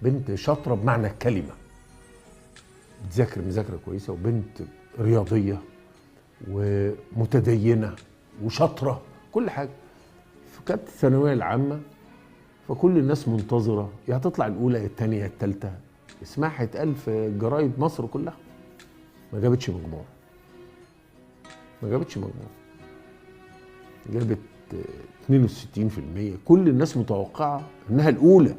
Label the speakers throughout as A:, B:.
A: بنت شاطرة بمعنى الكلمة، بتذاكر مذاكرة كويسة، وبنت رياضية ومتدينه وشاطره كل حاجة. فكانت الثانوية العامة، فكل الناس منتظره يا هتطلع الاولى يا الثانية يا الثالثة، اسمها هيتقال في جرايد مصر كلها. ما جابتش مجموع، ما جابتش مجموع، جابت 62%. كل الناس متوقعه انها الاولى.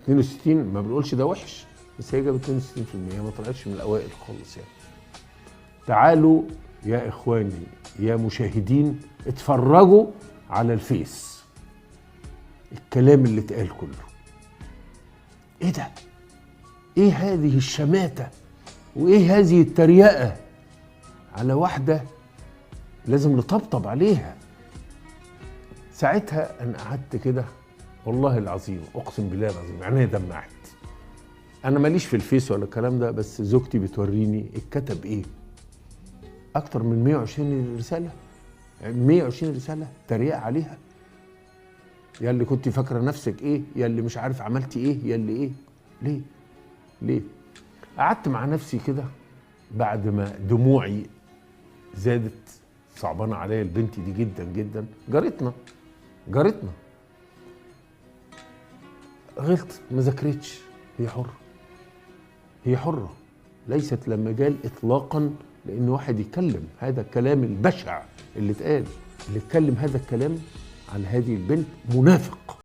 A: 62 ما بنقولش ده وحش، بس هي جابت 62%، ما طلعتش من الاوائل خالص يعني. تعالوا يا اخواني يا مشاهدين اتفرجوا على الفيس، الكلام اللي اتقال كله. ايه ده؟ ايه هذه الشماتة؟ وايه هذه التريقة على واحدة لازم نطبطب عليها؟ ساعتها انا قعدت كده والله العظيم، اقسم بالله العظيم عينيا دمعت. انا ماليش في الفيس ولا الكلام ده، بس زوجتي بتوريني اتكتب ايه. اكتر من 120 رسالة، 120 رسالة تريقة عليها. يا اللي كنت فاكره نفسك ايه، يا اللي مش عارف عملتي ايه، يا اللي ايه. ليه؟ ليه؟ قعدت مع نفسي كده بعد ما دموعي زادت، صعبانه عليا البنت دي جدا جدا، جارتنا، جارتنا غلطت، ما ذاكرتش، هي حره، هي حره، ليست لما جال اطلاقا لان واحد يتكلم هذا الكلام البشع اللي اتقال. اللي اتكلم هذا الكلام على هذه البنت منافق.